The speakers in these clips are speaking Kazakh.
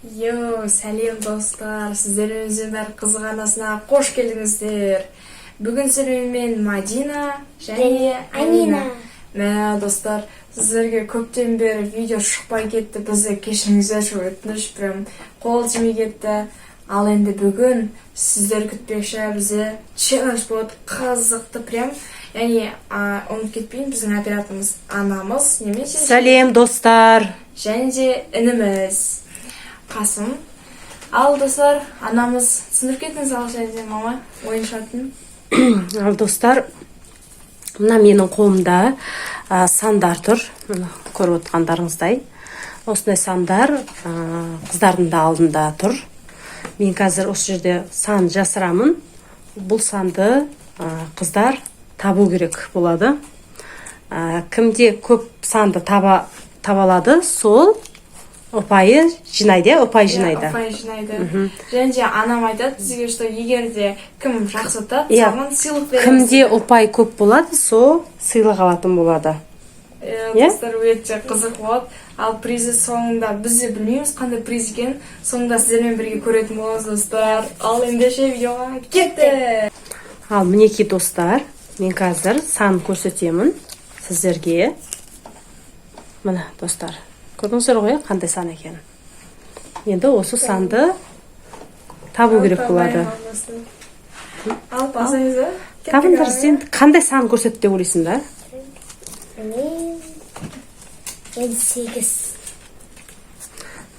Йоу, сәлем, достар! Сіздермен бәрі Қызық арнасына қош келдіңіздер. Бүгін сіздермен Мадина және Амина. Мә, достар, сіздерге көптен бері видео шықпай кетті. Бізді кешіріңіздерші, өтініш, прям қол тимей кетті. Ал енді бүгін сіздер күтпекші, бізде челлендж болады, қызықты прям. Яғни, ұмытып кетпейін, біздің операторымыз анамыз немесе Сәлем, достар! Және де ініміз Қасым. Ал, достар, анамыз түсіндіріп кетіңіз, ал және де мама ойын шартын. Ал, достар, мына менің қолымда сандар тұр. Мына көріп отырғандарыңыздай, осындай сандар қыздардың да алдында тұр. Мен қазір осы жерде сан жасырамын. Бұл санды қыздар табу керек болады. Кімде көп санды таба алады, сол ұпайы жинайды, иә, ұпай жинайды. Ұпай жинайды. Және де анам айтады бізге, что егер де кім жақсы ұтады, соған сыйлық береміз. Кімде ұпай көп болады, сол сыйлық алатын болады. Иә, Иә? достар, өте қызық болады. Ал призі соңында, біз де білмейміз қандай приз екенін, соңында сіздермен бірге көретін боламыз, достар. Ал ендеше видеоға кеттік! Ал мінекей, достар, мен қазір сан көрсетемін сіздерге. Міне, достар, көрдіңіздер ғой, иә, қандай сан екенін. Енді осы санды табу керек болады. Ал басыңыз да. Табыңдар. Сен қандай сан көрсетті деп ойлайсың да? Мен 8.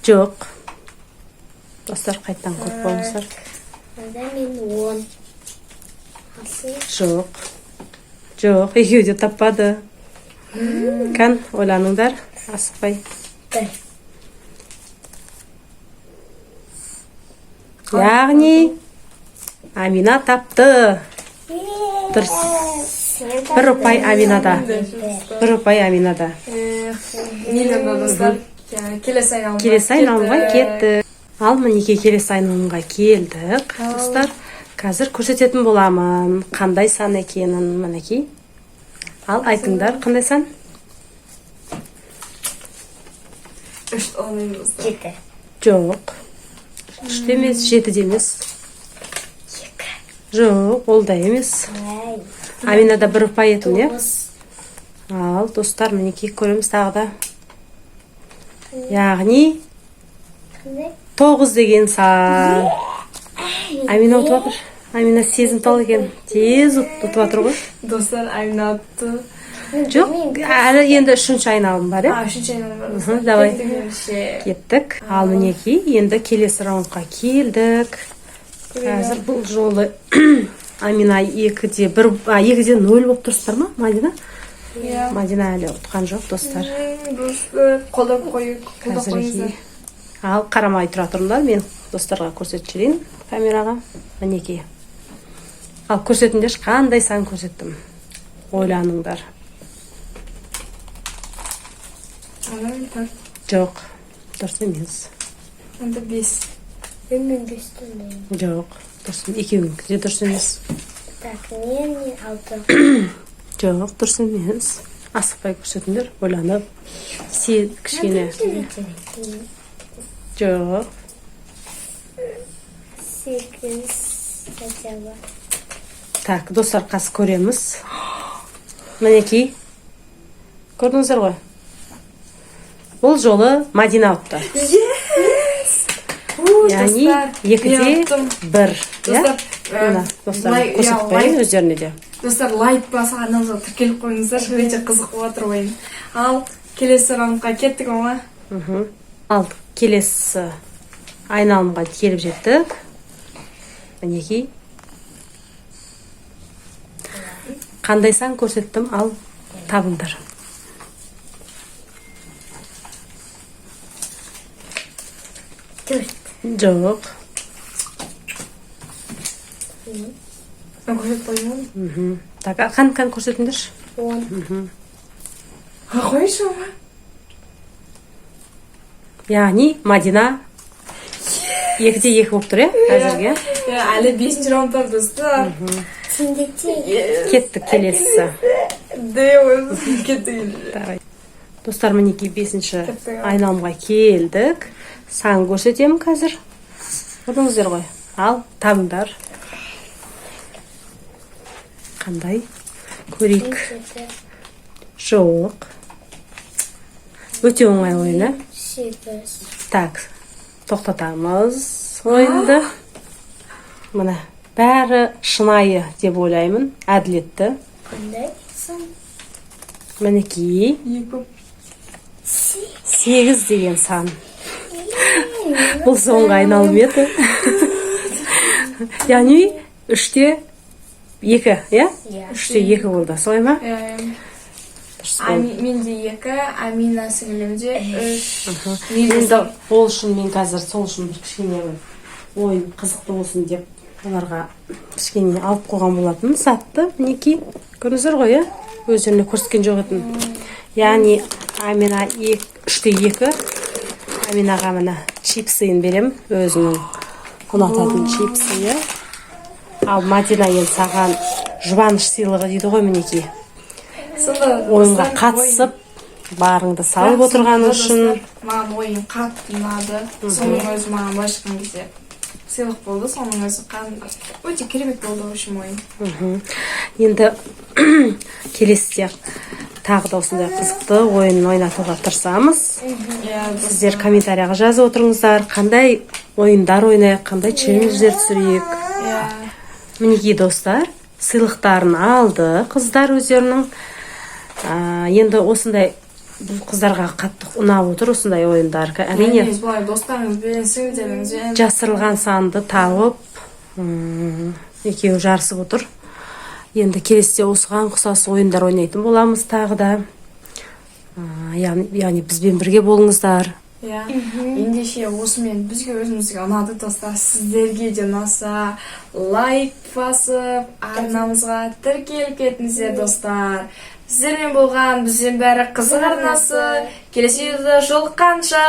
Жоқ, достар, қайтадан көріп қойыңыздар. Онда мен 10. Алсын. Жоқ, екеуі де таппады. Кән, ойланыңдар, асықпай. 1. Яғни Амина тапты. Дұрыс. Бір ұпай Аминада. Бір ұпай Аминада. Миллионда, достар. Келесі айналымға Келесі айналымға кеттік. Кеттік. Ал мінекей, келесі айналымға келдік, достар. Қазір көрсететін боламын қандай сан екенін. Мінекей, ал айтыңдар, қандай сан? 3 алмаймын, достар. 7. Жоқ, 3 те емес, 7 де емес. 2. Жоқ, ол да емес. Ай. Аминада бір ұпай етін, иә. 9. Ал, достар, мінекей, көреміз тағы да. Яғни Қандай? 9 деген сан. Амина ұтып жатыр. Амина сезімтал екен, тез ұтып жатыр ғой. Достар, Амина ұтты. Жоқ, әлі енді үшінші айналым бар, иә. А, үшінші айналым бар, достар. Давай. Кеттік ендеше. Кеттік. Ал мінекей, енді келесі раундқа келдік. Қазір бұл жолы Амина 2-де 1, 2-де 0 болып тұрсыздар ма, Мадина? Иә. Мадина әлі ұтқан жоқ, достар. Достар, қолдап қою, қолдап Қазір қойыңыздар. Ал қарамай тұра тұрыңдар, мен достарға көрсетіп жіберейін камераға. Мінекей, ал көрсетіңдерші, қандай сан көрсеттім, ойланыңдар. Ана мен 4. Жоқ, дұрыс емес. Онда 5. Мен 5 таңдаймын. Жоқ, дұрыс, екеуінікі де дұрыс емес. Так, мен 6. Жоқ, дұрыс емес. Асықпай көрсетіңдер, ойланып се кішкене. Жоқ. 8 хотя бы. Так, достар, қазір көреміз. Мінекей, көрдіңіздер ғой, бұл жолы Мадина ұтты. Яғни Достар, 2-де мен ұттым. 1, иә. Достар, Мына достар, лайк, көрсетіп иә, қояйын лайк. өздеріне де. Достар, лайк басып, арнамызға тіркеліп қойыңыздар, өте қызық болып жатыр ойын. Ал келесі раундқа кеттік, мама. Ал келесі айналымға келіп жеттік. Мінекей, қандай сан көрсеттім, ал табыңдар. 4. Жоқ. Мен көрсетіп қояйын ба? Так, а, қан, қан, көрсетіңдерші. 10. А, қойшы, мама. Яғни Мадина 2-де 2 болып тұр, иә, әзірге. Иә, әлі бесінші раунд бар, достар. Сенде тең. Кеттік келесі. Де, кеттік. Давай, достар, мінекей, бесінші Кеттік. айналымға келдік. Сан көрсетемін қазір. Көрдіңіздер ғой. Ал, табыңдар. Қандай? Көрейік. 7. Жоқ. Өте оңай ойын, ә? 8. Так, тоқтатамыз ойынды. Міне, бәрі шынайы деп ойлаймын, әділетті. Қандай сан? Мінекей, 2. 8 деген сан. Бұл соңғы айналым еді. Яғни 3-2, иә? Иә. 3-2 болды, солай ма? Иә. Дұрыс болды. Менде 2, Амина сіңілімде 3. Енді ол үшін мен қазір сол үшін бір кішкене бір ойын қызықты болсын деп оларға кішкене алып қойған болатын затты. Мінекей, көрдіңіздер ғой, иә, өздеріне көрсеткен жоқ едім. Яғни Амина 3-2. Аминаға міне чипсыйын беремін, өзінің ұнататын чипсыйы. Ал Мадина, енді саған жұбаныш сыйлығы дейді ғой, мінекей. Сонда Ойынға достар, қатысып, барыңды салып Бірақ отырғаның сонда, үшін. достар, маған ойын қатты ұнады. Соның өзі маған, былайша айтқан кезде, сыйлық болды. Соның өзі өте керемет болды, в общем, ойын. Енді келесіде тағы да осындай қызықты ойын ойнатуға тырысамыз. Иә. Сіздер комментарияға жазып отырыңыздар, қандай ойындар ойнайық, қандай челлендждер түсірейік. Иә. Мінекей, достар, сыйлықтарын алды қыздар өздерінің. Енді осындай бұл қыздарға қатты ұнап отыр осындай ойындар, әрине. Әрине, былай достарыңызбен, сіңілдеріңізбен. Жасырылған санды тауып, екеуі жарысып отыр. Енді келесіде осыған ұқсас ойындар ойнайтын боламыз тағы да. Яғни бізбен бірге болыңыздар. Иә, ендеше осымен бізге, өзімізге ұнады, достар. Сіздерге де ұнаса, лайк басып, арнамызға тіркеліп кетіңіздер, достар. Сіздермен болған бізбен бәрі қызық арнасы. Келесі видеода жолыққанша!